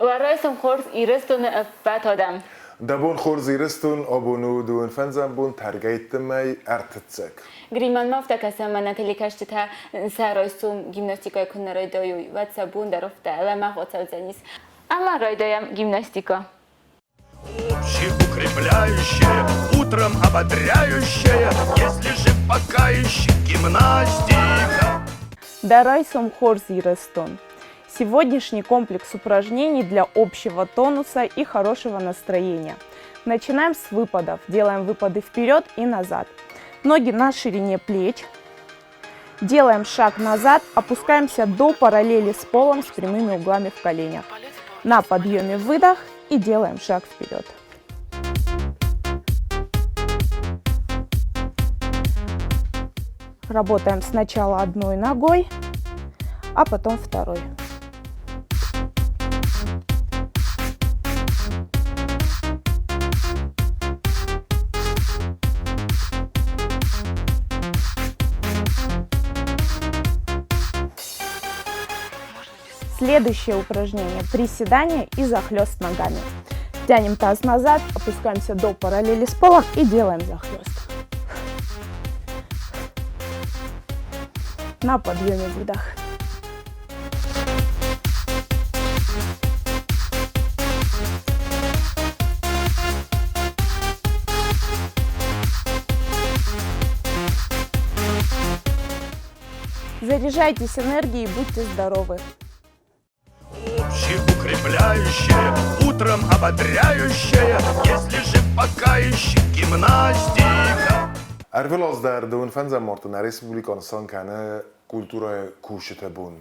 Уӕ хорз Ирыстоны ӕппӕт адӕм! Дӕ бон хорз, Ирыстон, абон у дыууын фӕндзӕм бон тӕргӕйтты мӕй ӕртыццӕг. Гриманмӕ афтӕ кӕсы, ӕмӕ нӕ телекӕсджытӕ сӕ райсом гимнастикӕйы куы нӕ райдайой, уӕд сӕ бон дӕр афтӕ лӕмӕгъ ацӕудзӕнис. Ӕмӕ райдайӕм гимнастикӕ. Общеукрепляющая, утром ободряющая, если же пока еще гимнастика. Дӕ райсом хорз, Ирыстон! Сегодняшний комплекс упражнений для общего тонуса и хорошего настроения. Начинаем с выпадов. Делаем выпады вперед и назад. Ноги на ширине плеч. Делаем шаг назад, опускаемся до параллели с полом с прямыми углами в коленях. На подъеме выдох и делаем шаг вперед. Работаем сначала одной ногой, а потом второй. Следующее упражнение – приседание и захлест ногами. Тянем таз назад, опускаемся до параллели с полом и делаем захлест. На подъеме выдох. Заряжайтесь энергией и будьте здоровы! Общеукрепляющая, утром ободряющая, если же пока еще гимнастика. Ӕрвылаз дӕр дыууын фӕндзӕм марты нӕ республикӕ нысан кӕны культурӕйы кусджыты бон.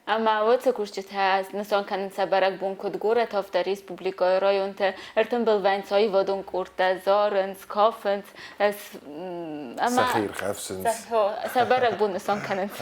Ӕмӕ уыцы кусджытӕ нысан кӕнынц сӕ бӕрӕгбон куыд горӕт, афтӕ республикӕйы районты ӕртымбыл вӕййынц аивадон къордтӕ, зарынц, кафынц ӕмӕ Сӕхи ирхӕфсынц. Сӕ бӕрӕгбон нысан кӕнынц.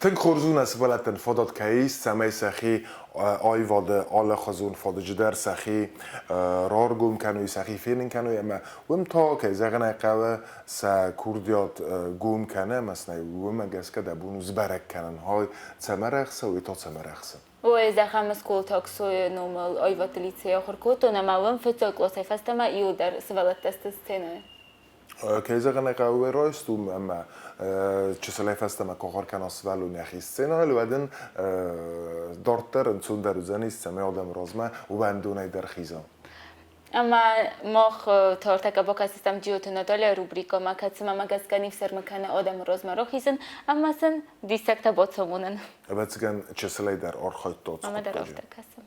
Тынг хорз у нӕ сывӕллӕттӕн фадат кӕй ис, цӕмӕй сӕхи аивады алыхуызон фадыджы дӕр сӕхи раргом кӕной, сӕхи фенын кӕной ӕмӕ уым та, кӕй зӕгъын ӕй хъӕуы, сӕ курдиат гом кӕны ӕмӕ сын ӕй уымӕ гӕсгӕ дӕ бон у сбӕрӕг кӕнын, хай цӕмӕ рӕхсы, уый та цӕмӕ рӕхсы. Ой, зӕгъӕм, Сколтаксойы номыл аивӕдты лицейы ахуыр кодтон ӕмӕ уым фыццаг къласӕй фӕстӕмӕ иуылдӕр сывӕллӕттӕ сты сценӕйы. Кӕй зӕгъын ӕй хъӕуы, райст у ӕмӕ чысылӕй фӕстӕмӕ куы ахуыр кӕна сывӕллон йӕхи сценӕйыл, уӕд ын дарддӕр ӕнцондӕр уыдзӕнис, цӕмӕй адӕмы размӕ уӕндонӕй дӕр хиза. Ӕмӕ мах тортӕ бакастыстӕм Джиоты Наталья рубрикӕмӕ, кӕцымӕ гӕсгӕ ныфсӕрмы кӕны адӕмы размӕ рахизын ӕмӕ сын диссӕгтӕ бацамонын. Ӕвӕццӕгӕн, чысылӕй дӕр архайдта Ӕмӕ дӕр афтӕ кӕсы.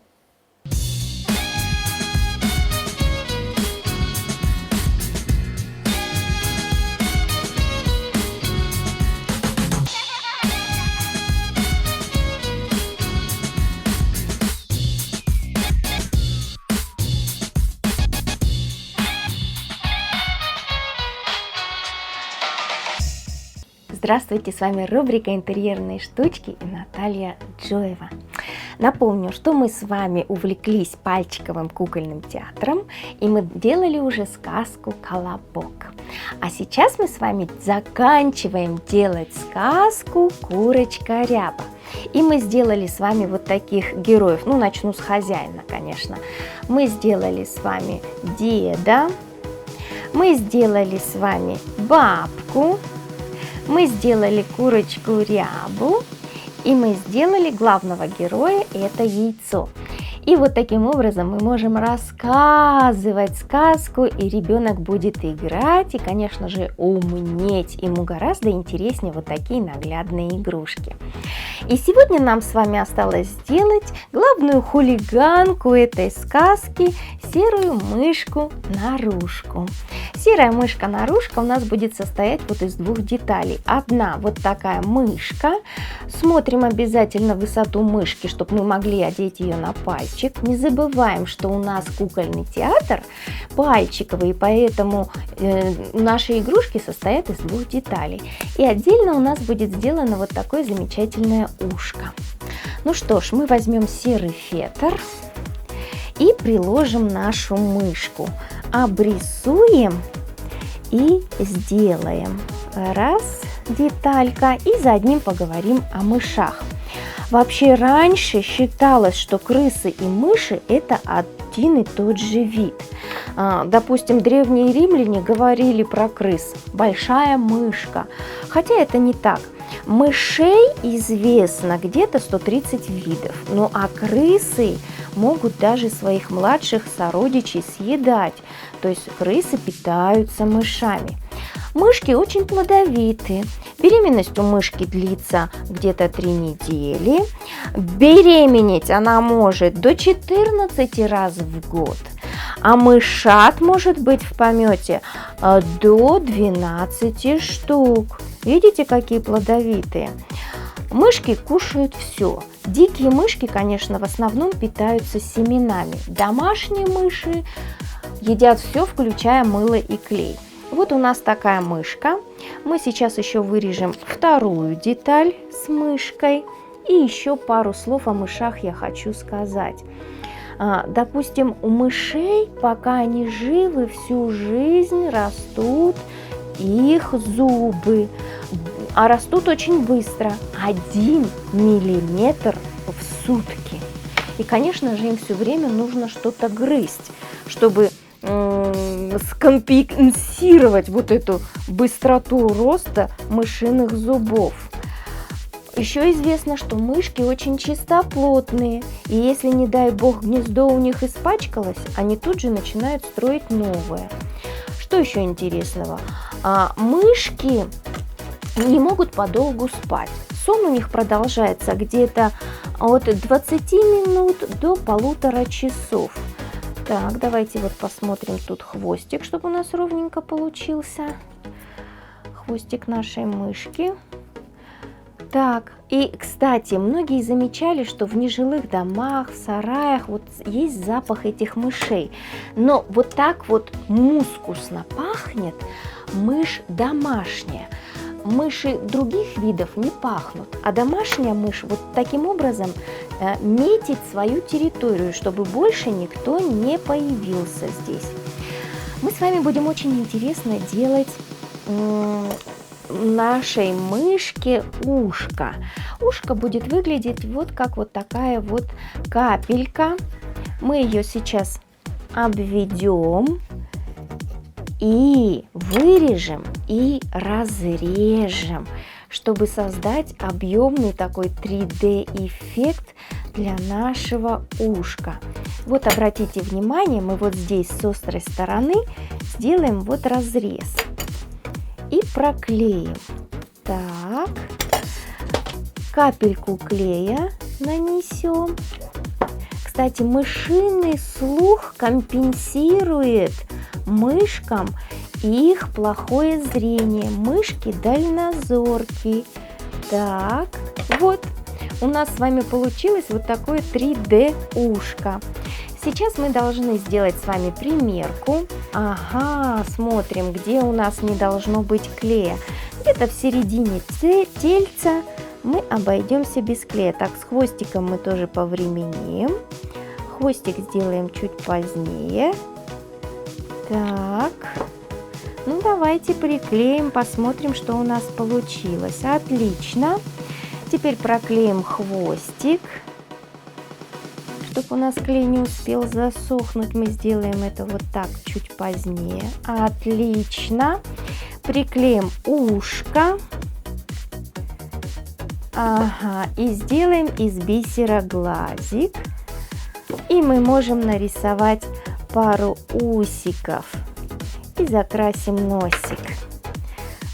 Здравствуйте, с вами рубрика «Интерьерные штучки» и Наталья Джоева. Напомню, что мы с вами увлеклись пальчиковым кукольным театром, и мы делали уже сказку «Колобок». А сейчас мы с вами заканчиваем делать сказку «Курочка Ряба». И мы сделали с вами вот таких героев. Ну, начну с хозяина, конечно. Мы сделали с вами деда, мы сделали с вами бабку, мы сделали курочку рябу, и мы сделали главного героя, это яйцо. И вот таким образом мы можем рассказывать сказку, и ребенок будет играть, и, конечно же, умнеть. Ему гораздо интереснее вот такие наглядные игрушки. И сегодня нам с вами осталось сделать главную хулиганку этой сказки – серую мышку-нарушку. Серая мышка-нарушка у нас будет состоять вот из двух деталей. Одна вот такая мышка. Смотрим обязательно высоту мышки, чтобы мы могли одеть ее на пальчик. Не забываем, что у нас кукольный театр пальчиковый, поэтому наши игрушки состоят из двух деталей. И отдельно у нас будет сделано вот такое замечательное ушко. Ну что ж, мы возьмем серый фетр и приложим нашу мышку. Обрисуем и сделаем. Раз. деталька, и за одним поговорим о мышах. Вообще раньше считалось, что крысы и мыши это один и тот же вид. Допустим, древние римляне говорили про крыс «большая мышка», хотя это не так. Мышей известно где-то 130 видов, ну а крысы могут даже своих младших сородичей съедать, то есть крысы питаются мышами. Мышки очень плодовиты. Беременность у мышки длится где-то 3 недели. Беременеть она может до 14 раз в год. А мышат может быть в помете до 12 штук. Видите, какие плодовитые? Мышки кушают все. Дикие мышки, конечно, в основном питаются семенами. Домашние мыши едят все, включая мыло и клей. Вот у нас такая мышка. Мы сейчас еще вырежем вторую деталь с мышкой. И еще пару слов о мышах я хочу сказать. Допустим, у мышей, пока они живы, всю жизнь растут их зубы. А растут очень быстро, 1 миллиметр в сутки. И, конечно же, им все время нужно что-то грызть, чтобы скомпенсировать вот эту быстроту роста мышиных зубов. Еще известно, что мышки очень чистоплотные, и если, не дай бог, гнездо у них испачкалось, они тут же начинают строить новое. Что еще интересного? Мышки не могут подолгу спать. Сон у них продолжается где-то от 20 минут до 1,5 часов. Так, давайте вот посмотрим тут хвостик, чтобы у нас ровненько получился. Хвостик нашей мышки. Так, и, кстати, многие замечали, что в нежилых домах, в сараях вот есть запах этих мышей. Но вот так вот мускусно пахнет мышь домашняя. Мыши других видов не пахнут, а домашняя мышь вот таким образом метит свою территорию, чтобы больше никто не появился здесь. Мы с вами будем очень интересно делать нашей мышке ушко. Ушко будет выглядеть вот как вот такая вот капелька. Мы ее сейчас обведем и вырежем, и разрежем, чтобы создать объемный такой 3D-эффект для нашего ушка. Вот обратите внимание, мы вот здесь с острой стороны сделаем вот разрез и проклеим. Так, капельку клея нанесем. Кстати, мышиный слух компенсирует мышкам их плохое зрение. Мышки дальнозоркие. Так, вот у нас с вами получилось вот такое 3D ушко. Сейчас мы должны сделать с вами примерку. Ага, смотрим, где у нас не должно быть клея. Где-то в середине тельца мы обойдемся без клея. Так, с хвостиком мы тоже повременим. Хвостик сделаем чуть позднее. Так, ну давайте приклеим, посмотрим, что у нас получилось. Отлично. Теперь проклеим хвостик. Чтобы у нас клей не успел засохнуть, мы сделаем это вот так чуть позднее. Отлично. Приклеим ушко. Ага, и сделаем из бисера глазик. И мы можем нарисовать пару усиков. И закрасим носик.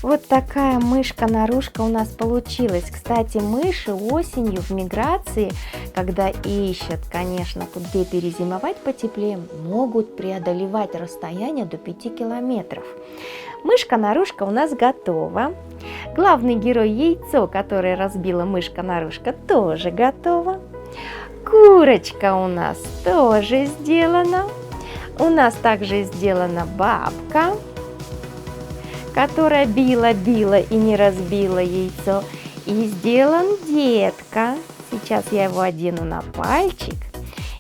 Вот такая мышка-наружка у нас получилась. Кстати, мыши осенью в миграции, когда ищут, конечно, где перезимовать потеплее, могут преодолевать расстояние до 5 километров. Мышка-наружка у нас готова. Главный герой яйцо, которое разбила мышка-наружка, тоже готова. Курочка у нас тоже сделана. У нас также сделана бабка, которая била-била и не разбила яйцо. И сделан детка. Сейчас я его одену на пальчик.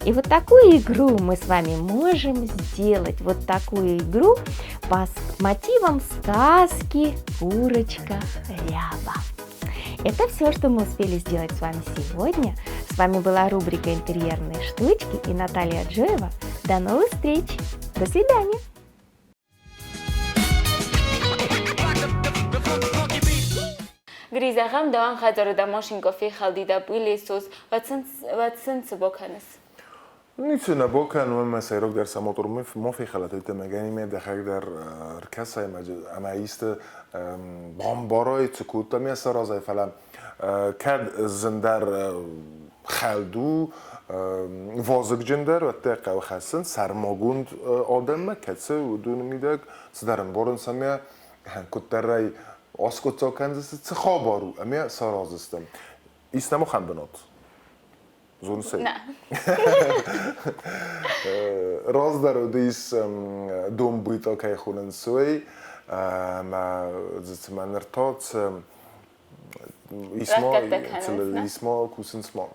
И вот такую игру мы с вами можем сделать. Вот такую игру по мотивам сказки «Курочка Ряба». Это все, что мы успели сделать с вами сегодня. С вами была рубрика «Интерьерные штучки» и Наталья Джоева. До новых встреч! До свидания! Гри, зӕгъӕм, дӕуӕн хӕдзары дӕ машинкӕ фехӕлди, дӕ пъылесос, уӕд сын цы бакӕныс? Ницы нӕ бакӕнон, мӕ сӕйрагдӕр сӕ мотор ма фехӕлӕд, ӕмӕ дӕхӕг дӕр ӕркӕсай ӕмӕ исты бамбарай, цы кодтам йӕ сӕ разӕй, фӕлӕ кӕд зындӕр хӕлд у, вазыгджындӕр, уӕддӕр хъӕуы хӕссын сӕрмагонд адӕммӕ, кӕцы уыдоны мидӕг цыдӕр ӕмбарынц ӕмӕ куыддӕрӕй аскъуыддзаг кӕндзысты, цы хабар у, ӕмӕ сараздзыстӕм. Ис нӕм ахӕм бынат? Зоныс ӕй? Нӕ. Раздӕр уыдис домбыйтӕ кӕй хонынц, уый, ӕмӕ дзы цымӕ ныр та цы ис ма, ис ма, кусынц ма.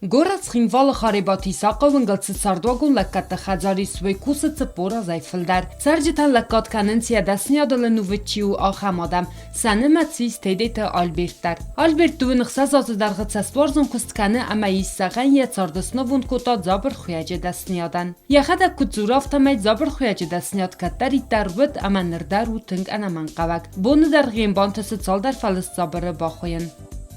Горӕт Цхинвалы Харебаты Исахъы уынгыл цы цардуагон лӕггӕдты хӕдзар ис, уый кусы 40 азӕй фылдӕр. Цӕрджытӕн лӕггад кӕнынц йӕ дӕсныйадыл ӕнувыд чи у, ахӕм адӕм. Сӕ нымӕц ис Тедеты Альберт дӕр. Альберт 16 азы дӕргъы цӕстуарзон куыст кӕны ӕмӕ ис зӕгъӕн йӕ царды снывонд кодта дзабырхуыйӕджы дӕсныйадӕн. Йӕхӕдӕг куыд дзуры, афтӕмӕй дзабырхуыйӕджы дӕсныйад кӕддӕриддӕр уыд ӕмӕ ныр дӕр у тынг ӕнӕмӕнгхъӕуӕг. Боны дӕргъы йын бантысы цалдӕр фӕлыст дзабыры бахуыйын.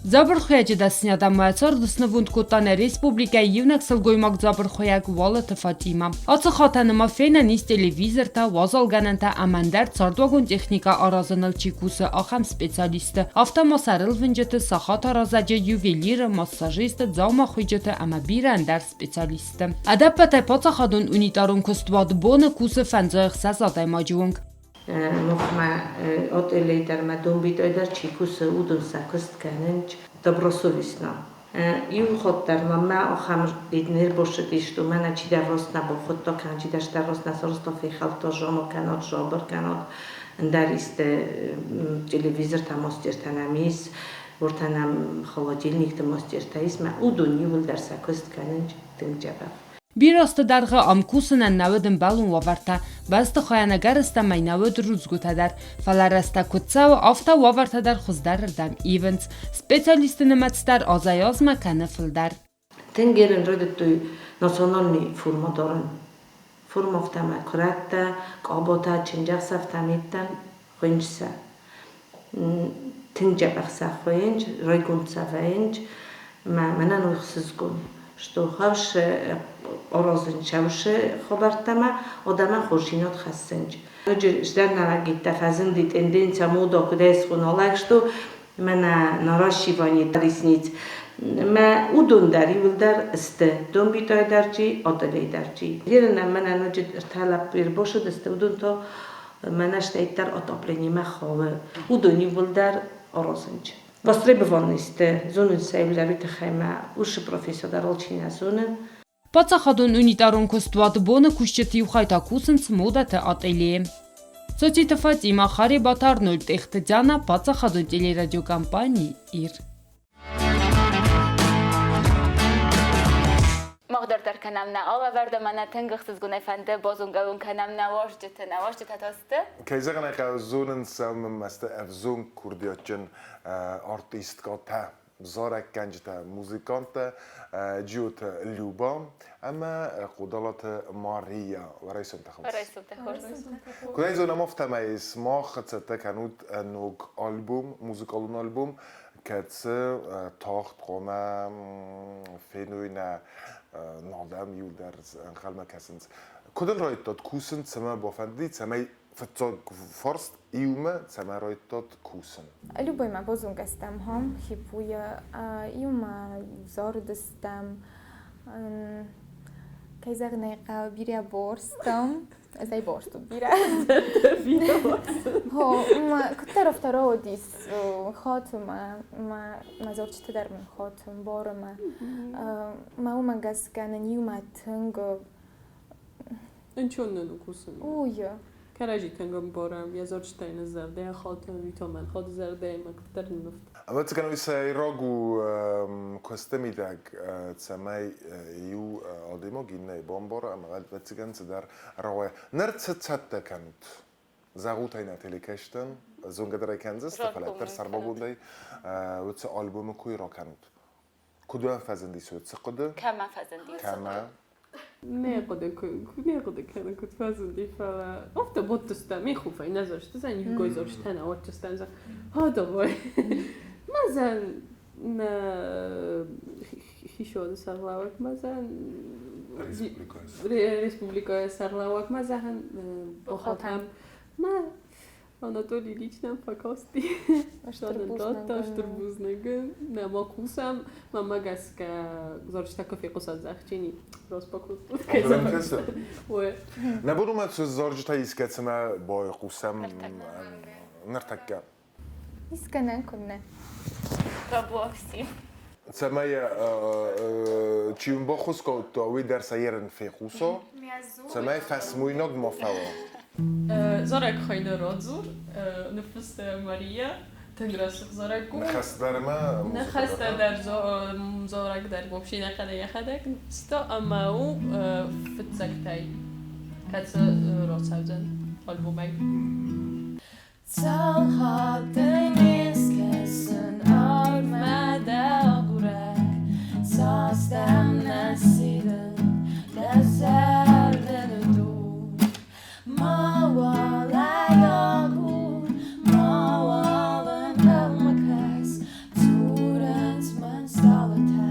Дзабырхуыйӕджы дӕсныйад ӕмӕ цард снывонд кодта нӕ республикӕйы иунӕг сылгоймаг дзабырхуыйӕг Уалыты Фатимӕ. Ацы хатӕны ма фенӕн ис телевизортӕ, уазалгӕнӕнтӕ ӕмӕ ӕндӕр цардуагон техникӕ аразыныл чи кусы, ахӕм специалистты, афтӕ ма сӕрылвынджыты, сахатаразӕджы, ювелиры, массажисты, дзаумахуыйджыты ӕмӕ бирӕ ӕндӕр специалистты. Ӕдӕппӕтӕй паддзахадон унитарон куыстуат боны кусы 56 адӕймаджы онг. Махмӕ отелей дӕр ма домбитой дӕр чи кусы, уыдон сӕ куыст кӕнынц добросовестно. Иу хатт дӕр ма мӕ ахӕм не рбассыдис, мӕнӕ чидӕр раст нӕ бахуыдта, кӕнӕ чидӕр стӕр раст нӕ сарӕзта, фехӕлдта, зоно кӕнӕд, жабыр кӕнӕд, ӕндӕр исты телевизортӕ, мастертӕ нӕм ис, уыртӕ нӕм холодильникты мастертӕ ис, мӕ уыдон иууылдӕр сӕ куыст кӕнынц тынг дзӕбӕх. Бирӕ азты дӕргъы ам кусынӕн нӕ уыд ӕмбӕлон уавӕртӕ, бӕстыхайӕн ӕгӕрыстӕмӕй нӕ уыд рудзгуытӕ дӕр, фӕлӕ рӕстӕг куыд цӕуы, афтӕ уавӕртӕ дӕр хуыздӕрырдӕм ивынц. Специалистты нымӕц дӕр азӕй-азмӕ кӕны фылдӕр. Тынг ерын райдыдтой национальный форма дарын. Формӕтӕ ӕмӕ куырӕттӕ, къабатӕ, чындзӕхсӕвтӕ миттӕн хуыйынц сӕ. Тынг дзӕбӕх сӕ хуыйынц, райгонд сӕ вӕййынц. Мӕ мӕнӕн уый ӕхсызгон, что хӕрз аразын цӕуы хабӕрттӕмӕ, адӕмӕн хорздзинад хӕссынц. Ноджы сдӕр фӕзынди тенденция мода куыдӕй схоналӕг, что мӕнӕ наращивание ресниц. Мӕ уыдон дӕр иуылдӕр сты домбитай дӕр чи, ателей дӕр чи. Ерынӕн мӕнӕ ноджы ӕртӕ лӕппуйы ӕрбацыдысты, уыдон та мӕнӕ стӕйддӕр отоплениемӕ хауы. Уыдон иууылдӕр аразынц. Востребованный сты, зонынц сӕ иуылдӕр уый тыххӕй мӕ уыцы профессор дӕр алчи нӕ зоны. Паддзахадон унитарон куыстуаты боны кусджыты иу хай та кусынц модӕты ательейы. Цоциты Фатимӕ, Харебаты Арнольд, Тъехты Диана, паддзахадон телерадиокомпани «Ир». Мах дарддӕр кӕнӕм нӕ алӕвӕрд ӕмӕ нӕ тынг ӕхсызгонӕй фӕнды базонгӕ уын кӕнӕм нӕ уазджыты. Нӕ уазджытӕ та сты? Кӕй зӕгъын ӕй хъӕуы, зонынц ӕмӕ сты ӕвзонг курдиатджын артисткӕтӕ, зарӕггӕнджытӕ, музыканттӕ Джиоты Люба ӕмӕ Хъодалаты Мария. Райсомтӕ хорз. Райсомтӕ хорз. Куыд ӕй зонӕм, афтӕмӕй сымах цӕттӕ кӕнут ног альбом, музыкалон альбом, кӕцы тагъд хъуамӕ феной нӕ адӕм иуылдӕр ӕнхъӕлмӕ кӕсынц. Куыд ын райдыдтат кусын, цӕмӕ бафӕндыди, цӕмӕй фыццаг фарст иумӕ цӕмӕ райдыдтат кусын? Любоймӕ базонгӕ стӕм хом хипуйы, иумӕ зарыдыстӕм, кӕй зӕгъын ӕй хъӕуы, бирӕ борстам. Ez egy borstot bírál. Ho, ma куыддӕр афтӕ рауадис хаты мӕ мӕ мӕ зорчыты дӕр мын хаты мбары мӕ. Мӕ уымӕ гӕсгӕ нын иумӕ тынг Ӕнцон нын у кусын. Уй. Кӕрӕдзи тынг ӕмбарӕм, йӕ зорчытӕй ныззӕрдӕ, йӕ хаты уый мӕн хаты зӕрдӕйы мӕ куыддӕр нывт. Ӕвӕццӕгӕн уый сӕйраг у куысты мидӕг, цӕмӕй иу адӕймаг иннӕйы бамбара ӕмӕ ӕвӕццӕгӕн цыдӕр рауайа. Ныр цы цӕттӕ кӕнут? Зӕгъут ӕй нӕ телекӕсджытӕн, зонгӕ дӕр ӕй кӕндзысты, фӕлӕ дӕр сӕрмагондӕй уыцы альбомы кой ракӕнут. Куыд уӕм фӕзындис уыцы хъуыды? Кӕмӕ фӕзынди? Кӕмӕ? Нӕ хъуыды нӕ хъуыды кӕнын, куыд фӕзынди, фӕлӕ афтӕ бодтыстӕм, мехуфӕй нӕ зарджытӕн, иугой зарджытӕн, ауадджыстӕн, а давай. Мазӕн нӕ хишоны сӕргълӕууӕг мазӕн республикӕйы сӕргълӕууӕг мазӕн бахатӕм ма Анатолий Ильич нӕм фӕкасти. Радта стыр бузныг. Нӕма кусӕм, мӕнмӕ гӕсгӕ зарджытӕ куы фехъусат зӕгъчини распакодтут. Ой. Нӕ бон у ма зарджытӕ искӕцымӕ байхъусӕм ныртӕккӕ. Искӕнӕн куыннӕ. Табуафси. Цӕмӕй чи уын баххуыс кодта, уый дӕр сӕ ерын фехъуса, цӕмӕй фӕсмойнаг ма фӕуа. Зарӕг хайны радзур, ныффыста Мария, тынг рӕсугъд зарӕг у. Ныхас дӕр ма Ныхӕстӕ дӕр зарӕг дӕр вообще нӕхӕдӕг йӕхӕдӕг ныффыста ӕмӕ у фыццӕгтӕй, кӕцы рацӕудзӕн альбомӕй. Цал хатты не скӕсын арвмӕ дӕ агурӕг, Цас дӕм нӕ сидын дӕ зӕрдӕ ныддур. Мауал ӕй агур, мауал ӕнхъӕлмӕ кӕс, Дзурынц мын стъалытӕ,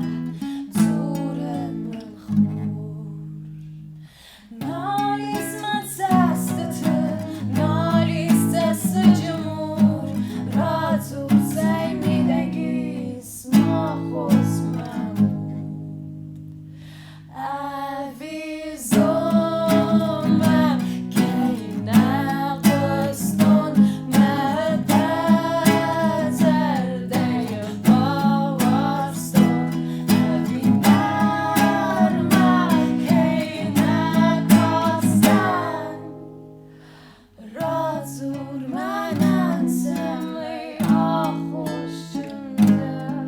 дзуры мын хур. Нал ис мӕ цӕстыты, нал ис цӕссыджы мур, Радзур, цӕй мидӕг ис мӕ хорз мӕ уд. Ӕви зонмӕ кӕй нӕ хъуыстон мӕ дӕ зӕрдӕйы бауарзтон, Ӕви нырма кӕй нӕ кастӕн, Радзур мӕнӕн, цӕмӕй аххосджын дӕн.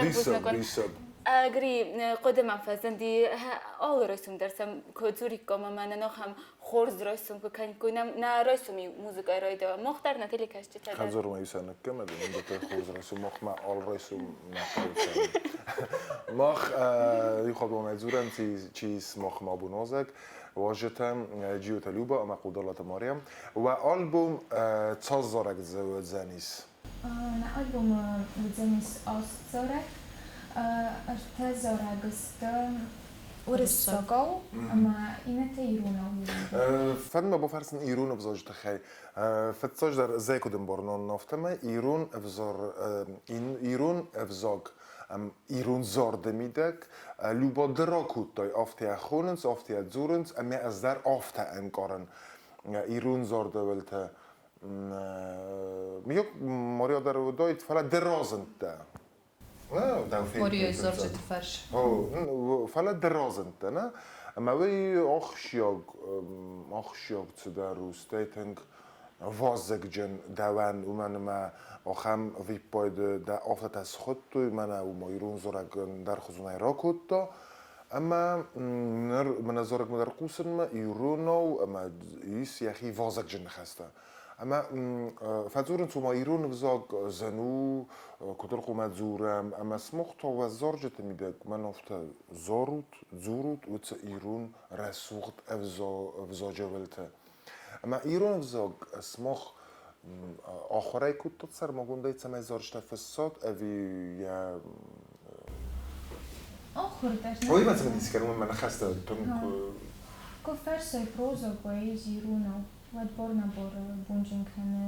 Диссаг, диссаг. Агри хъуыды мӕм фӕзынди алы райсом дӕр сӕм куы дзуриккам ӕмӕ нӕ ахӕм хорз райсом куы кӕниккой, нӕ райсом-иу музыкӕйы райдайа. Мах дӕр нӕ телекӕсджытӕ дӕр. Хӕдзармӕ исӕныккӕмӕ дын хорз райсом махмӕ ал райсом нӕ хъӕуы. Мах иухатт дзурӕм, чи ис махмӕ абон уазӕг, уазджытӕ Джиоты Люба ӕмӕ Хъодалаты Мария. Уӕ альбом цас зарӕг уыдзӕнис? Нӕ альбомы уыдзӕнис аст зарӕг. Ӕртӕ зарӕг сты уырыссагау ӕмӕ иннӕтӕ иронау. Фӕнды мӕ бафӕрсын ирон ӕвзаджы тыххӕй. Фыццаджыдӕр зӕй куыд ӕмбарынон, афтӕмӕй ирон ӕвзар ирон ӕвзаг ирон зарды мидӕг Люба ды ракодтай, афтӕ йӕ хонынц, афтӕ йӕ дзурынц, ӕмӕ ӕз дӕр афтӕ ӕнкъарын. Ирон зардӕвӕлтӕ Мийок Мариа дӕр уыдаид, фӕлӕ ды разындтӕ. Мариайы зарджыты фарс. Фӕлӕ ды разындтӕ, нӕ? Ӕмӕ уый ахсджиаг, ахсджиаг цыдӕр у, стӕй тынг вазыгджын дӕуӕн, уымӕн ӕмӕ ахӕм виппайды дӕ афтӕтӕ схуыдтой, мӕнӕ уымӕ ирон дзурӕг ӕндӕрхуызонӕй ракодта. Ӕмӕ ныр мӕнӕ зарӕгмӕ дӕр хъусынмӕ иронау ӕмӕ ис йӕхи вазыгджын ныхӕстӕ. Ӕмӕ фӕдзурынц, ома ирон ӕвзаг зын у, куыд ӕрхъуымӕ дзурӕм, ӕмӕ сымах та уӕ зарджыты мидӕг мӕн афтӕ зарут, дзурут уыцы ирон рӕсугъд ӕвзаджы ӕвӕлтӕ. Ӕмӕ ирон ӕвзаг сымах ахуырӕй кодтат сӕрмагондӕй, цӕмӕй зарджытӕ фыссат, ӕви йӕ Ахуыр дӕр. Ой, ма цымыдис кӕнын мӕ ныхӕстӕ тынг. Куы фӕрсай проза, поэзи иронау, уӕд бор набор бонджын кӕны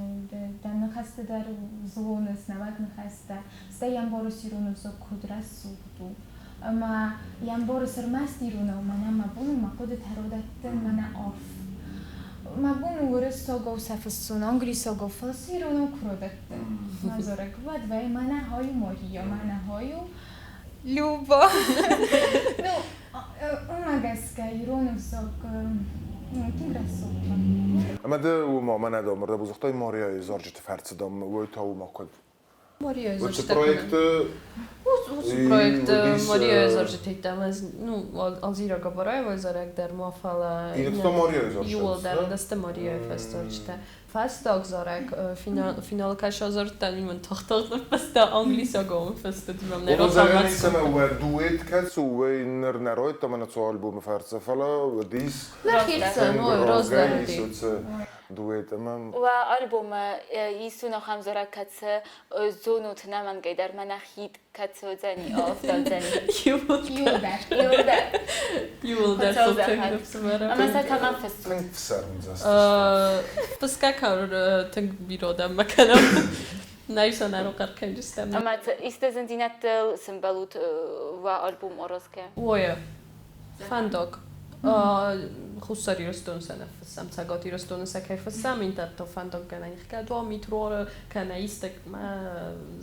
дӕ ныхӕстӕ дӕр зоныс, нӕуӕг ныхӕстӕ. Стӕй йӕм борыс ирон ӕвзаг куыд рӕсугъд у. Ӕмӕ йӕм борыс ӕрмӕст иронау, мӕнӕ мӕ бон у мӕ хъуыдытӕ родӕттын, мӕнӕ арф. Мӕ бон у уырыссагау сӕ фыссон, англисагау, фӕлӕ цы иронау куы родӕттын. Мӕ зарӕг уӕд вӕййы мӕнӕ хай у Мария, мӕнӕ хай у Люба. Ну, уымӕ гӕсгӕ ирон ӕвзаг тынг рӕсугъд у. Ӕмӕ ды уымӕ мӕнӕ дам ӕрдӕбузыгътай Марияйы зарджыты фӕрцы дам, уый та уымӕ куыд? Марияйы Уыцы проекты Уыцы Уыцы проект Мария зарджытӕ ну, Алзира Габараева зарӕг дӕр ма, фӕлӕ иууылдӕр дӕсты Марияйы фӕсзарджытӕ. Фӕстаг зарӕг финалы кӕй сазардтӕн, уый мын тагъд-тагъд ныффыста англисагау ныффыстыд. Уымӕн зӕгъӕн ис, ӕмӕ уӕ дуэт кӕцы у, уый ныр нӕ райдыдтам ӕнӕ альбомы фӕрцы, фӕлӕ уыдис Нӕхицӕн, ой, раздӕр уыди. Дуэт ӕмӕ Уӕ альбомы исун ахӕм зарӕг, кӕцы зонут нӕмӕнгӕй дӕр мӕнӕ хид кӕцы уыдзӕни, ӕфтаудзӕни. Иуылдӕр. Иуылдӕр. Иуылдӕр сыл тынг ныфсымӕры. Ӕмӕ сӕ кӕмӕн фыссут? Тынг фсӕрмдзаст. Фысгӕ тынг бирӕ адӕммӕ кӕнӕм. Нӕ сӕ нӕ рохъӕр кӕнджыстӕм. Ӕмӕ исты зындзинӕдтыл сымбӕлут уӕ альбом аразгӕ? Ое, фӕндаг. Хуссар Ирыстоны сӕ нӕ фыссӕм, Цӕгат Ирыстоны сӕ кӕй фыссӕм, интернетыл фӕндаггӕнӕн ихгӕд уа, метроры кӕнӕ исты мӕ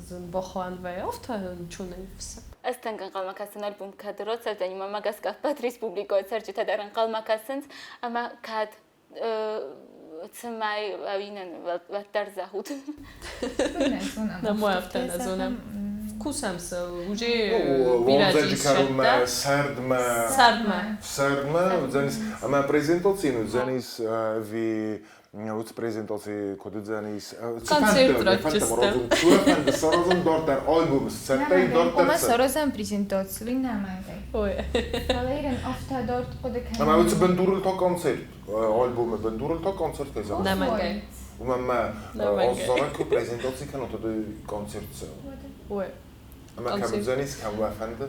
зын бахауӕн вӕййы, афтӕ ничего фыссӕм. Ӕз тынг ӕнхъӕлмӕ кӕсын альбом кӕд рацӕудзӕни, мӕнмӕ гӕсгӕ ӕппӕт республикӕйы цӕрджытӕ дӕр ӕнхъӕлмӕ кӕсынц, ӕмӕ кӕд цӕмӕй ӕви нын уӕддӕр зӕгъут. Нӕ мо афтӕ нӕ зонӕм. Кусӕм сыл, уже Уалдзӕджы кӕронмӕ, сӕрдмӕ. Сӕрдмӕ. Сӕрдмӕ уыдзӕнис. Ӕмӕ презентаци уыдзӕнис ӕви уыцы презентаци куыд уыдзӕнис? Концерт ратдзыстӕм. Фӕнды саразын дарддӕр альбом сцӕттӕй дарддӕр. Ома саразӕм презентаци, уый нӕмӕнгӕй. Ой. Фӕлӕ ирын афтӕ дард хъуыды кӕнын. Ӕмӕ уыцы бындурыл та концерт. Альбомы бындурыл та концерт кӕй зӕгъыс? Нӕмӕнгӕй. Уымӕн мӕ ӕз куы презентаци кӕнон, то концерт цӕуы. Ой. Ӕмӕ кӕм уыдзӕнис, кӕм уӕ фӕнды?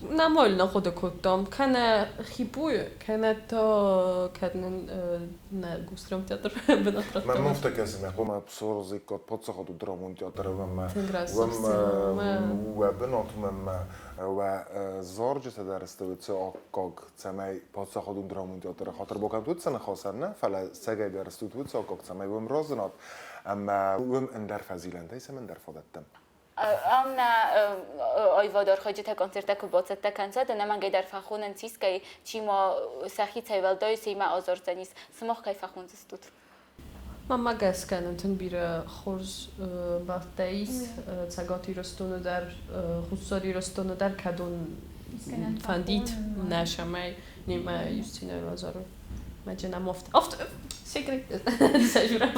Нормально хъуыды кодтам. Кӕнӕ ХИПУ-йы, кӕнӕ та кӕд нын нӕ Густром театр бынат радта. Мӕ муфтӕ кӕсы, мӕ хъуамӕ Псорозиккат паддзахадон драмон театры уӕммӕ уӕ бынат уӕммӕ уӕ зарджытӕ дӕр сты уыцы аккаг, цӕмӕй паддзахадон драмон театры хатыр бакӕнут уыцы ныхасӕн нӕ, фӕлӕ цӕгӕй дӕр стут уыцы аккаг, цӕмӕй уым разынат ӕмӕ уым ӕндӕр фӕзилӕнтӕй цӕм ӕндӕр фадӕттӕм. Ам нӕ аивадӕрхайджытӕ концерттӕ куы бацӕттӕ кӕнынц, ӕнӕмӕнгӕй дӕр фӕхонынц искӕй, чи ма сӕхицӕй уӕлдай семӕ азардзӕнис. Сымах кӕй фӕхондзыстут? Мӕнмӕ гӕсгӕ нын тынг бирӕ хорз бӕлттӕ ис Цӕгат Ирыстоны дӕр, Хуссар Ирыстоны дӕр, кӕдон фӕндид нӕ сӕмӕй немӕ Юстина Лазару. Мӕджы нӕм офт секрет сӕжурӕм.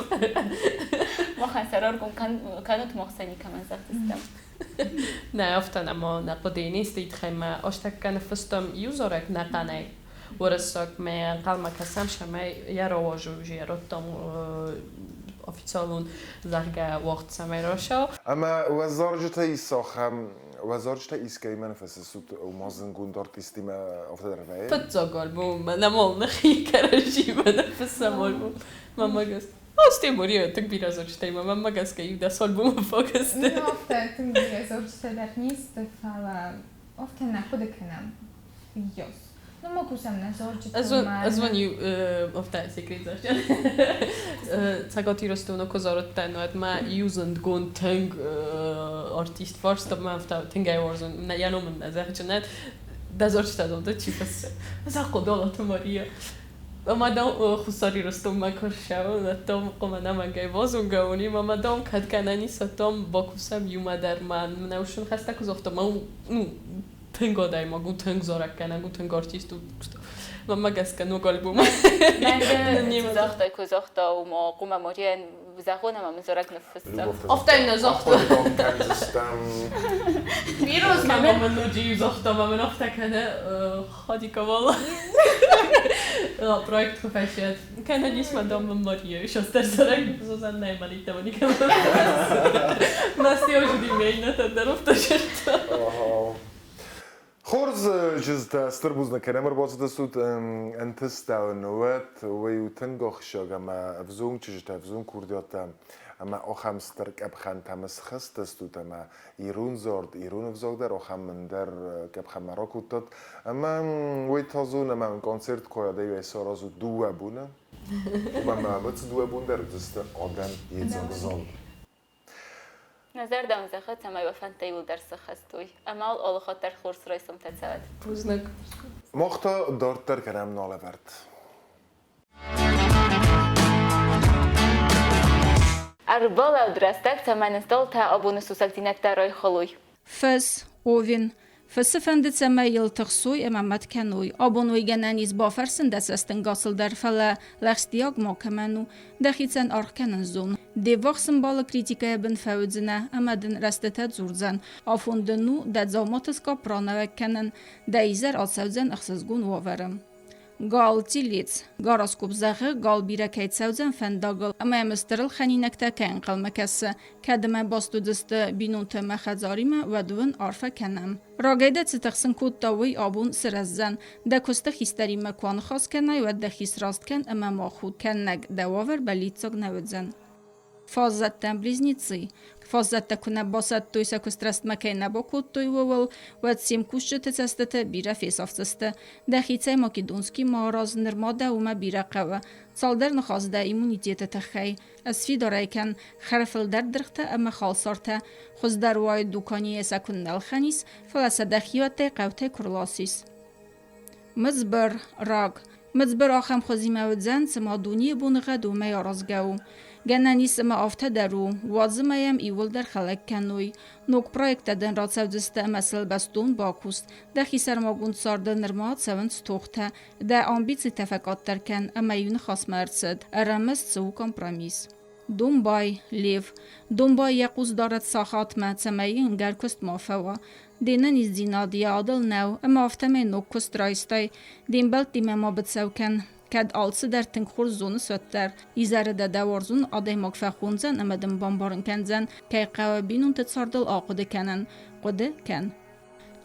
Махӕн сӕрӕргом кӕнут, мах сӕ никӕмӕн зӕгъдзыстӕм. Нӕ, афтӕ нӕма нӕ хъуыдыйы ницы тыххӕй мӕ азтӕккӕ ныффыстам иу зарӕг нӕхъӕнӕй уырыссагмӕ ӕнхъӕлмӕ кӕсӕм, цӕмӕй йӕ рауазой уже йӕ радтам официалон, зӕгъгӕ, уагъд цӕмӕй рацӕуа. Ӕмӕ уӕ зарджытӕ ис ахӕм, уӕ зарджытӕ искӕимӕ ныффыссут ома зындгонд артисттимӕ афтӕ дӕр вӕййы? Фыццаг альбом нӕма нӕхи кӕрӕдзимӕ ныффыссӕм альбом. Мӕнмӕ гӕсгӕ. Астемури тынг бирӕ зарджытӕ ӕмӕ мӕнмӕ гӕсгӕ иу дӕс альбомы фаг сты. Ну, афтӕ тынг бирӕ зарджытӕ дӕр не сты, фӕлӕ афтӕ нӕ хъуыды кӕнӕм. Ёс. Ну, ма кусӕм нӕ зарджытыл. Ӕз уын иу афтӕ секрет зарджын. Цӕгат Ирыстоны куы зарыдтӕн, уӕд мӕ иу зындгонд тынг артист фарста, мӕ афтӕ тынг ӕй уарзын, йӕ ном ын нӕ зӕгъджынӕн. Дӕ зарджытӕ дам дӕ чи фыссы? Захъодолаты Мария. Ӕмӕ дам Хуссар Ирыстонмӕ куы ссӕуын, уӕд дам хъуамӕ нӕмӕнгӕй базонгӕ уон, ӕмӕ дам кӕд гӕнӕн ис, уӕд дам бакусӕм иумӕ дӕр. Мӕ ус ын хӕстӕг куы загъта, мӕ ну, тынг адӕймаг у, тынг зарӕггӕнӕг у, тынг артист у. Мӕнмӕ гӕсгӕ ног альбом. Мӕнг загътай, куы загъта, ома хъуамӕ Марияйӕн зӕгъон ӕмӕ мын зарӕг ныффысса. Афтӕ нӕ загъта. Кӕндзыстӕм. Мама мын ноджы иу загъта, мӕ мын афтӕ кӕны Хадиковал. Проект фӕсиат. Кӕнӕ нисма дам Мария шастер зарӕг Зузанна Марita Monika. Настя уже димейна тендеров ташерта. Хорз чызджытӕ, стыр бузныг кӕнӕм ӕрбацыдыстут ӕнтыстӕ уын уӕд, уый у тынг ахсджиаг ӕмӕ ӕвзонг чызджытӕ, ӕвзонг курдиаттӕ ӕмӕ ахӕм стыр къӕпхӕнтӕм схызтыстут ӕмӕ ирон зард, ирон ӕвзаг дӕр ахӕм ӕндӕр къӕпхӕнмӕ ракодтат. Ӕмӕ уый та зон ӕмӕ концерт куы саразут дыууӕ боны, уымӕн ӕмӕ уыцы дыууӕ бон дӕр уыдзысты адӕм йедзаг зал. Нӕ зӕрдӕ уын зӕгъы, цӕмӕй уӕ фӕндтӕ иууылдӕр сӕххӕст уой ӕмӕ уыл алы хатт дӕр хорз райсомтӕ цӕуӕд. Бузныг. Мах та дарддӕр кӕнӕм налӕвӕрд. Ӕрбалӕуд рӕстӕг, цӕмӕн столтӕ абоны сусӕгдзинӕдтӕ райхалой. Фыс, Овен. Фысы фӕнды, цӕмӕй йыл тыхсой ӕмӕ мӕт кӕной. Абон уый гӕнӕн ис бафӕрсын дӕ цӕстӕнгасыл дӕр, фӕлӕ лӕгъстиаг макӕмӕн у. Дӕхицӕн аргъ кӕнын зон. Де ввахс ӕмбалы критикӕйы бын фӕуыдзынӕ ӕмӕ дын рӕстытӕ дзурдзӕн. Афон дын у дӕ дзауматы скъапп ранӕуӕг кӕнын. Дӕ изӕр ацӕудзӕн ӕхсызгон уавӕры. Гал, телец. Гороскоп зӕгъы, гал бирӕ кӕй цӕудзӕн фӕндагыл ӕмӕ йӕм стыр ӕлхӕнинӕгтӕ кӕй ӕнхъӕлмӕ кӕсы. Кӕд ӕмӕ баст уыдысты бинонтӕ ӕмӕ хӕдзаримӕ, уӕд уын арфӕ кӕнӕм. Рагӕй дӕ цы тыхсын кодта, уый абон сырӕздзӕн. Дӕ куысты хистӕримӕ куы аныхас кӕнай, уӕд дӕхи сраст кӕн ӕмӕ ма худ. Кӕннӕг дӕ уавӕр бӕллиццаг нӕ уыдзӕн. Фаззӕттӕ близнецы. Фаззӕттӕ куы нӕ басӕттой, сӕ куыст рӕстмӕ кӕй нӕ бакодтой, ууыл, уӕд се мкусджыты цӕстыты бирӕ фесафдзысты. Дӕхицӕй Македонский ма араз, нырма дӕ уымӕ бирӕ хъӕуы. Цалдӕр ныхас дӕ иммунитеты тыххӕй. Сфидар ӕй кӕн, хӕр фылдӕр дыргътӕ ӕмӕ халсартӕ. Хуыздӕр уаид дуканийӕ сӕ куы нӕ лхӕнис, фӕлӕ сӕ дӕхиуӕттӕй хъӕутӕй куы рласис. Мыдзбыр, рак. Мыдзбыр ахӕм хуызимӕ уыдзӕн, цыма дунейы боныгъӕд уымӕй аразгӕ у. Гӕнӕн ис ӕмӕ афтӕ дӕр у, уадзы ма йӕм иууылдӕр хӕлӕг кӕной. Ног проекттӕ дын рацӕудзысты ӕмӕ сыл бӕстон бакус. Дӕхи сӕрмагонд царды нырма цӕуынц тохтӕ. Дӕ амбицитӕ фӕкъаддӕр кӕн ӕмӕ иу ныхасмӕ ӕрцыд. Ӕрӕмыс цы у компромисс. Домбай, Лев. Домбай йӕ хъус дарӕд сахатмӕ, цӕмӕй йын ӕнгӕр куыст ма фӕуа. Де нӕниздзинад йӕ адыл нӕу, ӕмӕ афтӕмӕй ног куыст райстай. Де мбӕлттимӕ ма быцӕу кӕн. Кӕд алцыдӕр тынг хорз зоныс, уӕддӕр. Изӕры дӕ дӕ уарзон адӕймаг фӕхондзӕн ӕмӕ дын бамбарын кӕндзӕн, кӕй хъӕуы бинонты цардыл ахъуыды кӕнын. Хъуыды кӕн.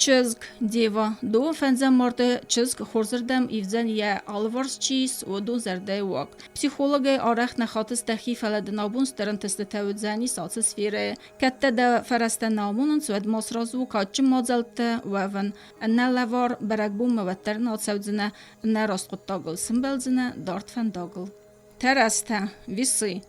Чызг, Дева, дыууӕ фӕндзӕм марты чызг хорзырдӕм ивдзӕн йӕ алыварс чи ис, уыдон зӕрдӕйы уаг. Психологӕй арӕх нӕ хатыс дӕхи, фӕлӕ дын абон стыр ӕнтыстытӕ уыдзӕнис ацы сферӕйы. Кӕд дӕ дӕ фӕрӕзтӕ нӕ амонынц, уӕд ма сразы у кадджын мадзӕлтты уӕвын. Ӕнӕ лӕвар бӕрӕгбонмӕ уӕддӕр нӕ ацӕудзынӕ, ӕнӕ раст хъуыддагыл сымбӕлдзынӕ дард фӕндагыл. Тӕрӕзтӕ, весы.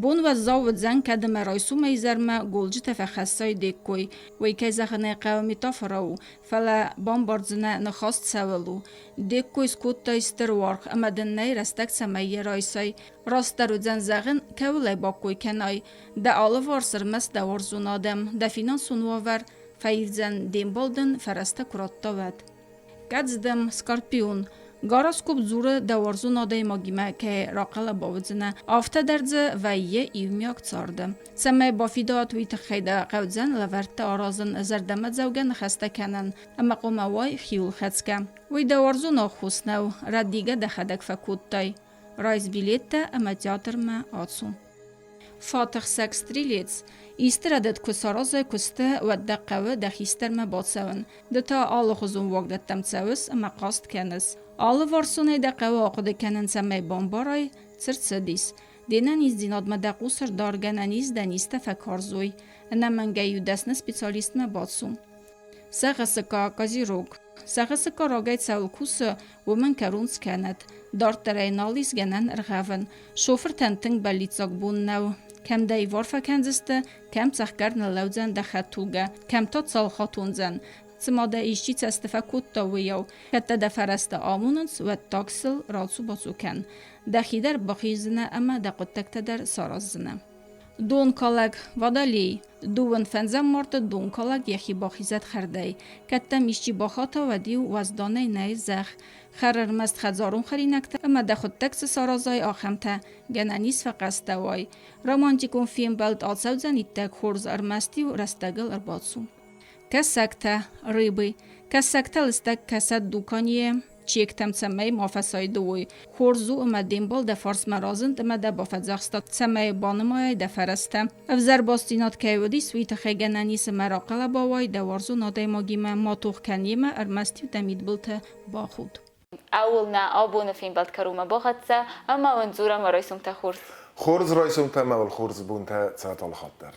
Бон уӕззау уыдзӕн, кӕд ӕмӕ райсомӕй изӕрмӕ голджытӕ фӕхӕссай де ккой. Уый, кӕй зӕгъын ӕй хъӕуы, метафорӕ у, фӕлӕ бамбардзынӕ, ныхас цӕуыл у. Де ккой скодтай стыр уаргъ ӕмӕ дын нӕй рӕстӕг, цӕмӕй йӕ райсай. Растдӕр уыдзӕн зӕгъын, кӕуыл ӕй баккой кӕнай. Дӕ алыварс ӕрмӕст дӕ уарзон адӕм, дӕ финансон уавӕр фӕивдзӕн, де мбал дын фӕрӕзтӕ куы радта, уӕд. Кӕдздӕм, Скорпион, гороскоп дзуры дӕ уарзон адӕймагимӕ кӕй рахъӕлӕба уыдзынӕ, афтӕ дӕр дзы вӕййы иумиаг царды. Цӕмӕй бафидауат, уый тыххӕй дӕ хъӕудзӕн лӕвӕрттӕ аразын, зӕрдӕмӕдзӕугӕ ныхӕстӕ кӕнын ӕмӕ хъуамӕ уай хиуылхӕцгӕ. Уый дӕ уарзон аххос нӕу, рӕдийгӕ дӕхӕдӕг фӕкодтай. Райс билеттӕ ӕмӕ театрмӕ ацу. Фатӕхсӕг стрелец, исты рӕдыд куы саразай куысты, уӕд дӕ хъӕуы дӕ хистӕрмӕ бацӕуын. Ды та алыхуызон уагдӕттӕм цӕуыс ӕмӕ хъаст кӕныс. Алыварсонӕй дӕ хъӕуы ахъуыды кӕнын, цӕмӕй бамбарай, цы рцыдис. Де нӕниздзинадмӕ дӕ хъус ӕрдар, гӕнӕн ис дӕ низтӕ фӕкарз уой. Ӕнӕмӕнгӕй-иу дӕсны специалистмӕ бацу. Сӕгъысыка, козерог. Сӕгъысыка рагӕй цӕуыл кусы, уымӕн кӕрон скӕнӕд. Дарддӕр ӕй нал ис гӕнӕн ӕргъӕвӕн. Шофыртӕн тынг бӕллиццаг бон нӕу. Кӕм дӕ ивар фӕкӕндзысты, кӕм цӕхгӕр ныллӕудзӕн дӕ хӕдтулгӕ, кӕм та цалх атондзӕн. Цыма дӕ исчи цӕсты фӕкодта, уыйау. Кӕд дӕ дӕ фӕрӕзтӕ амонынц, уӕд таксыл рацу-бацу кӕн. Дӕхи дӕр бахиздзынӕ ӕмӕ дӕ хъуыддӕгтӕ дӕр сараздзынӕ. Донкалӕг, водолей. Дыууын фӕндзӕм марты донкалӕг йӕхи бахизӕд хӕрдӕй. Кӕд дӕм исчи бахата, уӕд-иу уӕзданӕй нӕй зӕгъ. Хӕр ӕрмӕст хӕдзарон хӕринӕгтӕ ӕмӕ дӕхуыдтӕг цы саразай, ахӕмтӕ. Гӕнӕн ис фӕхъӕстӕ уай. Романтикон фембӕлд ацӕудзӕн иттӕг хорз, ӕрмӕст-иу рӕстӕгыл ӕрбацу. Кӕсӕгтӕ, рыбы. Кӕсӕгтӕ лыстӕг кӕсӕд дуканийы, чектӕм цӕмӕй ма фӕсайды уой. Хорз у ӕмӕ де мбал дӕ фарсмӕ разынд ӕмӕ дӕ бафӕдзӕхста, цӕмӕй банымайай дӕ фӕрӕзтӕ. Ӕвзӕр бастдзинад кӕй уыдис, уый тыххӕй гӕнӕн ис ӕмӕ рахъӕлӕба уай дӕ уарзон адӕймагимӕ, ма тох кӕн йемӕ, ӕрмӕст-иу дӕ мидбылты бахуд. Ауыл нӕ абоны фембӕлд кӕронмӕ бахӕццӕ ӕмӕ уын дзурӕм райсомтӕ хорз. Хорз райсомтӕ ӕмӕ уыл хорз бонтӕ цӕрӕт алыхатт дӕр.